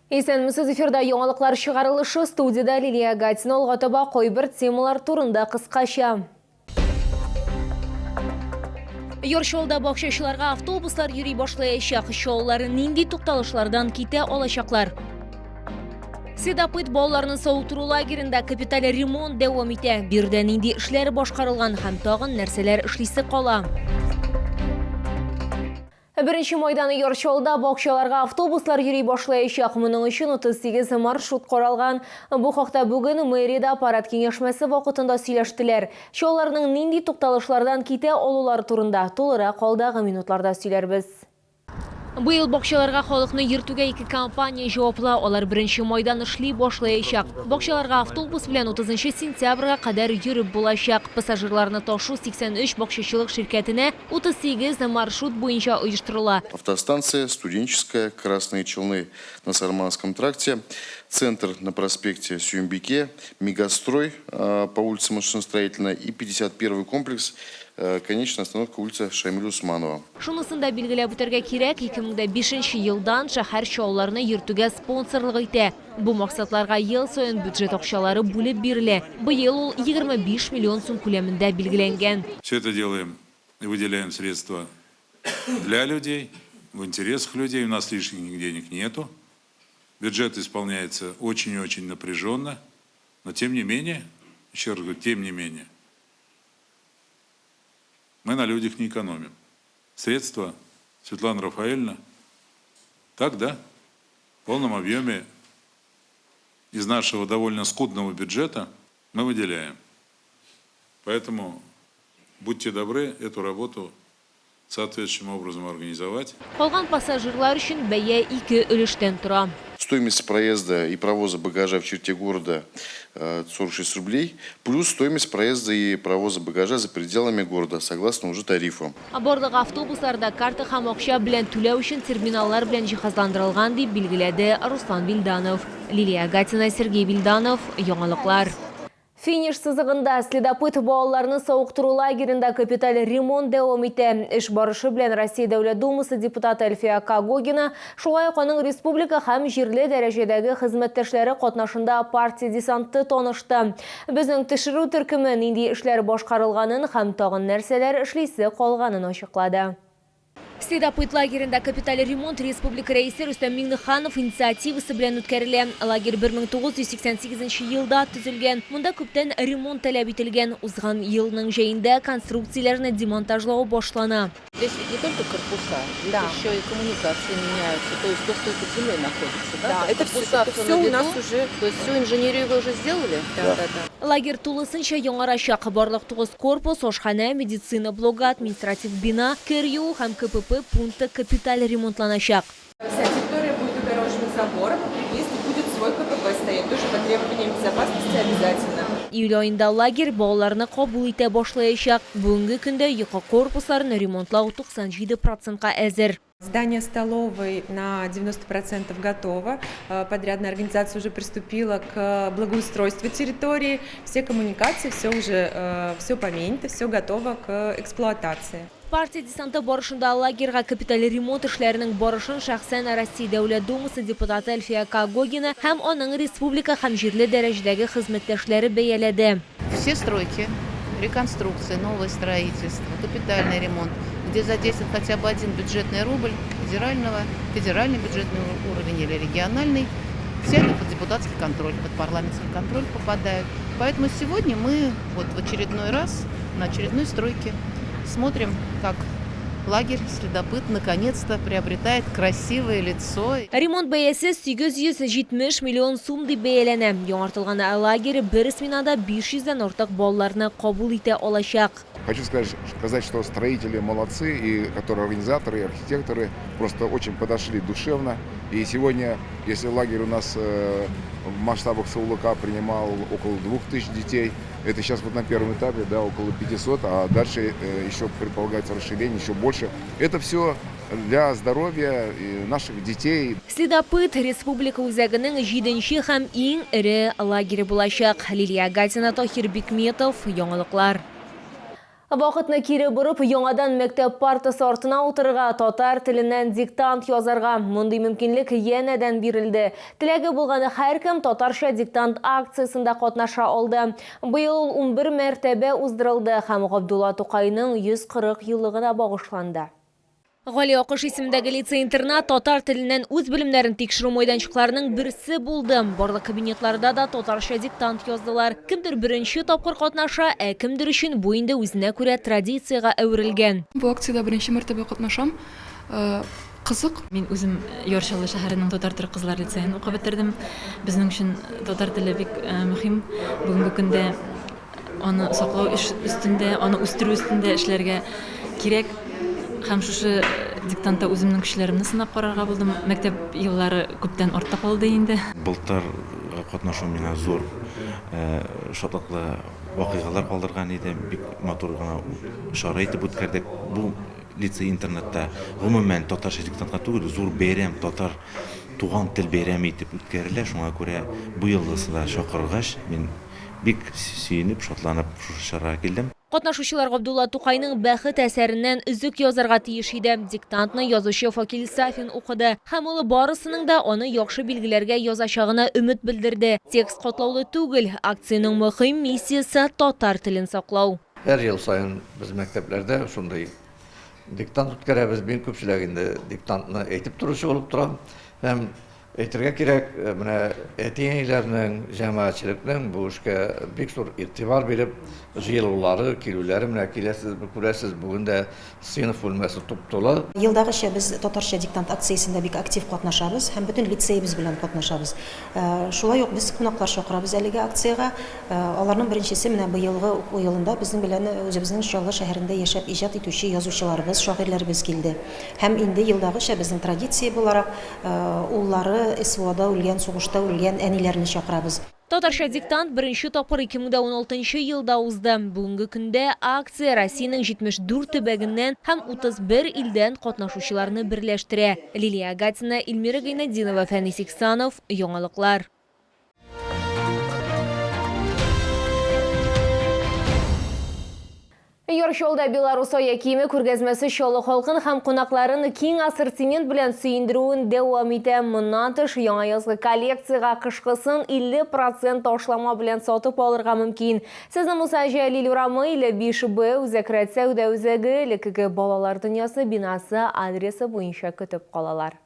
Исәнмесез, эфирда яңалыклар чыгарылышы, студиядә Лилия Гатина. Алга таба кайбер темалар турында кыскача. Яр Чаллыда бакчачыларга автобуслар йөри башлаячак. Чаллылар нинди тукталышлардан китә алачаклар? Следопыт балаларны савыктыру лагеренда капиталь ремонт дәвам итә. Биредә нинди эшләр башкарылган һәм тагын нәрсәләр эшлисе кала? Беренче майдан Яр Чаллыда бакчаларга автобуслар йөри башлаячак. Моның өчен 38 маршрут каралган. Бу хакта бүген мэриядә аппарат киңәшмәсе вакытында сөйләштеләр. Чаллыларның нинди тукталышлардан китә алулары турында тулырак алдагы минутларда сөйләрбез. Быел бакчаларга халыкны йөртүгә ике компания җаваплы, алар беренче майдан эшли башлаячак. Бакчаларга автобус белән 30 сентябрьгә кадәр йөреп булачак. Пассажирларны ташу 83 бакчачылык ширкәтенә 38 маршрут буенча оештырыла. Автостанция, Студенческая, Красные Челны на Сарманском тракте, Центр на проспекте Сююмбике, Мегастрой по улице Машиностроительная и 51 комплекс, конечная остановка улица Шамиля Усманова. Шунысын да билгеләп үтәргә кирәк, 2005 елдан шәһәр Чаллыларны йөртүгә спонсорлык итә. Бу максатларга ел саен бюджет акчалары бүлеп бирелә. Быел ул 25 миллион сум күләмендә билгеләнгән. Все это делаем и выделяем средства для людей, в интересах людей. У нас лишних денег нету. Бюджет исполняется очень и очень напряженно. Но тем не менее, еще раз говорю, тем не менее, мы на людях не экономим. Средства Светлана Рафаэльевна, так, да? В полном объеме из нашего довольно скудного бюджета мы выделяем. Поэтому будьте добры эту работу соответствующим образом организовать. Калган пассажирлар өчен бәя ике өлештән тора. Стоимость проезда и провоза багажа в черте города 46 рублей, плюс стоимость проезда и провоза багажа за пределами города, согласно уже тарифу. Барлык автобуслар да карта һәм акча белән түләү өчен терминаллар белән җиһазландырылган, дип билгеләде Руслан Вилданов. Лилия Гатина, Сергей Вилданов, Яңалыклар. Финиш сызыгында Следопыт балаларны савыктыру лагеренда капиталь ремонт дәвам итә. Эш барышы белән Россия Дәүләт Думасы депутаты Әлфия Когогина, шулай ук аның республика һәм җирле дәрәҗәдәге хезмәттәшләре катнашында партия десанты танышты. Безнең төшерү төркеме нинди эшләр башкарылганын һәм тагын нәрсәләр эшлисе калганын ачыклады. Следопыт лагеренда капиталь ремонт республика Рәисе Рөстәм Миңнеханов инициативасы белән үткәрелә. Лагерь 1988 елда төзелгән. Монда күптән ремонт таләп ителгән. Узган елның җәендә конструкцияләрне демонтажлау башлана. Здесь ведь не только корпуса, здесь Да. еще и коммуникации меняются, то есть то, что и под землей находится, да? Да, То есть это все, корпуса это всё все на у нас виду, уже. То есть всю инженерию вы уже сделали? Да, да, да. Лагерь тулысынча яңарачак. Барлык тугыз корпус, ашханә, медицина блогы, административ бина, кер юу һәм КПП пункты капиталь ремонтланачак. Вся территория будет огорожена забором, при въезде будет свой КПП стоять, тоже по требованиям безопасности обязательно. Июль аенда лагерь балаларны кабул итә башлаячак. Бүгенге көндә йокы корпусларын ремонтлау 97 процентка әзер. Здание столовой на 90% готово. Э, подрядная организация уже приступила к благоустройству территории. Все коммуникации, все уже, э, все поменято, все готово к эксплуатации. Партия десанты барышында лагерьга капиталь ремонт эшләренең барышын шәхсән Россия Дәүләт Думасы депутаты Әлфия Когогина һәм аның республика һәм җирле дәрәҗәдәге хезмәттәшләре бәяләде. Все стройки, реконструкция, новое строительство, капитальный ремонт, где задействован хотя бы один бюджетный рубль федерального, федеральный бюджетный уровень или региональный, все это под депутатский контроль, под парламентский контроль попадают. Поэтому сегодня мы вот в очередной раз на очередной стройке смотрим, как лагерь «Следопыт» наконец-то приобретает красивое лицо. Ремонт бәясе 870 миллион сум дип бәяләнә. Яңартылган лагерь бер сменада 500 дән артык балаларны кабул итә алачак. Хочу сказать, что строители молодцы, и которые организаторы, и архитекторы просто очень подошли душевно. И сегодня, если лагерь у нас э, в масштабах Саулыка принимал около 2000 детей, это сейчас вот на первом этапе, да, около 500, а дальше э, еще предполагается расширение, еще больше. Это все для здоровья наших детей. Следопыт республика үзәгенең җиденче һәм иң эре лагере булачак. Лилия Гатина, Таһир Бикметов, Яңалыклар. Вакытны кире борып, яңадан мәктәп партасы артына утырырга, татар теленнән диктант язарга. Мондый мөмкинлек янәдән бирелде. Теләге булган һәркем татарча диктант акциясендә катнаша алды. Быел ул 11 мәртәбә уздырылды һәм Габдулла Тукайның 140 еллыгына багышланды. Гали Акыш исемендәге лицей-интернат татар теленнән үз белемнәрен тикшерү майданчыкларының берсе булды. Барлык кабинетларда да татарча диктант яздылар. Кемдер беренче тапкыр катнаша, ә кемдер өчен бу инде үзенә күрә традициягә әверелгән. Бу акциядә беренче мәртәбә катнашам. Кызык. Мин үзем Яр Чаллы шәһәренең татар-төрек кызлар лицеен укып бетердем. Безнең өчен татар теле бик мөһим. Бүгенге көндә аны саклау өстендә, аны үстерү өстендә эшләргә кирәк. Һәм шушы диктантта үземнең көчләремне сынап карарга булдым. Мәктәп еллары күптән артта калды инде. Былтыр катнашу миңа зур шатлыклы вакыйгалар калдырган иде. Бик матур гына чара итеп үткәрдек. Бу лицей-интернатта гомумән татарча диктантка түгел, зур бәйрәм, татар туган тел бәйрәме итеп үткәрелә. Шуңа күрә бу елгысы да чакыргач, мин бик сөенеп, шатланып шушы чарага килдем. Катнашучылар Габдулла Тукайның Бәхет әсәреннән өзек язарга тиеш иде. Диктантны язучы Факил Сафин укыды. Һәм ул барысының да аны яхшы билгеләргә язачагына өмет белдерде. Текст катлаулы түгел. Акциянең мөһим миссиясе татар телен саклау. Һәр ел саен без мәктәпләрдә шундый диктант үткәрәбез. Мин күпчелек инде диктантны әйтеп торучы булып торам. Һәм әйтергә кирәк, менә әти-әниләрнең, җәмәгатьчелекнең бу эшкә бик зур игътибар биреп җыелулары, килүләре, менә киләсез, күрәсез, бүген дә сыйныф бүлмәсе туп-тулы. Елдагыча без Татарча диктант акциясендә бик актив катнашабыз һәм бөтен лицеебыз белән катнашабыз. Шулай ук без кунаклар чакырабыз әлеге акциягә. Аларның беренчесе менә быелгы уку елында безнең белән үзебезнең Чаллы шәһәрендә яшәп иҗат итүче язучыларыбыз, шагыйрьләребез килде. Һәм инде елдагыча безнең традиция буларак, уллары СВОда үлгән, сугышта үлгән әниләрне чакырабыз. Татарча диктант беренче тапкыр 2016 елда узды. Бүгенге көндә акция Россиянең 74 төбәгеннән һәм 31 илдән катнашучыларны берләштерә. Лилия Агатина, Эльмира Гайнетдинова, Фәнис Иксанов, Яңалыклар. Яр Чаллыда Беларус аяк киеме күргәзмәсе Чаллы халкын һәм кунакларын киң ассортимент белән сөендерүен дәвам итә. Моннан тыш, яңа язгы коллекциягә кышкысын 50% ташлама белән сатып алырга мөмкин. Сезне Муса Җәлил урамы 55 Б Үзәк рәт сәүдә үзәге, элеккеге Балалар дөньясы бинасы адресы буенча көтеп калалар.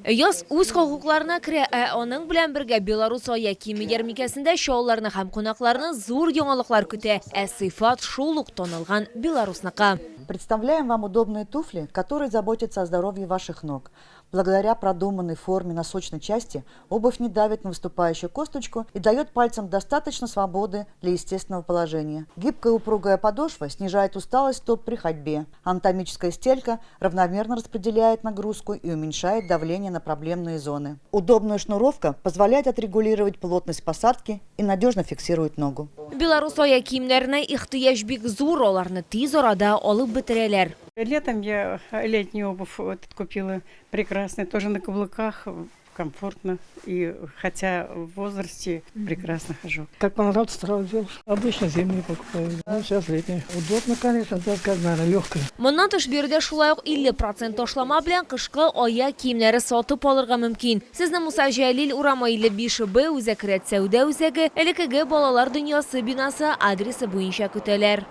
Яз үз хокукларына керә, ә аның белән бергә Беларус аяк киеме ярминкәсендә чаллыларны һәм кунакларны зур яңалыклар көтә, ә сыйфат шул ук танылган Беларусныкы. Представляем вам удобные туфли, которые заботятся о здоровье ваших ног. Благодаря продуманной форме носочной части обувь не давит на выступающую косточку и дает пальцам достаточно свободы для естественного положения. Гибкая упругая подошва снижает усталость стоп при ходьбе. Анатомическая стелька равномерно распределяет нагрузку и уменьшает давление на проблемные зоны. Удобная шнуровка позволяет отрегулировать плотность посадки и надежно фиксирует ногу. Беларус аяк киемнәренә ихтыяҗ бик зур, аларны тиз арада алып бетерәләр. Летом я летнюю обувь вот купила, прекрасная, тоже на каблуках, комфортно. И хотя в возрасте прекрасно хожу. Как понравится, сразу взял. Обычно зимние покупаю. Ну, сейчас летние. Удобно, конечно, так как, наверное, легкая. Моннан тыш биредә шулай ук 50% ташлама белән кышкы аяк киемнәре сатып алырга мөмкин. Сезне Муса Җәлил урамы 55 Б Үзәк рәт сәүдә үзәге, элеккеге Балалар дөньясы бинасы адресы буенча көтәләр.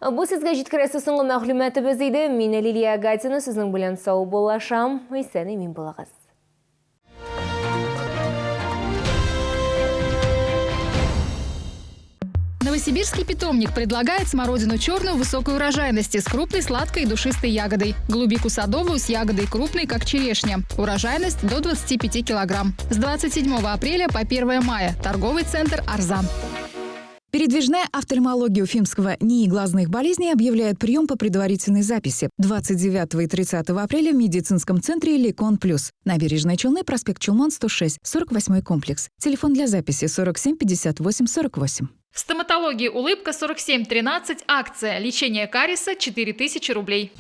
Бу сезгә җиткерәсе соңгы мәгълүматыбыз иде. Мин Лилия Гатина сезнең белән саубуллашам. Исән-имин булыгыз. Новосибирский питомник предлагает смородину черную высокой урожайности с крупной, сладкой и душистой ягодой. Голубику садовую с ягодой крупной, как черешня. Урожайность до 25 килограмм. С 27 апреля по 1 мая. Торговый центр «Арзан». Передвижная офтальмология Уфимского НИИ глазных болезней объявляет прием по предварительной записи 29 и 30 апреля в медицинском центре «Ликон Плюс». Набережная Челны, проспект Чулман, 106, 48 комплекс. Телефон для записи 47 58 48. В стоматологии «Улыбка» 4713 акция. Лечение кариеса 4000 рублей.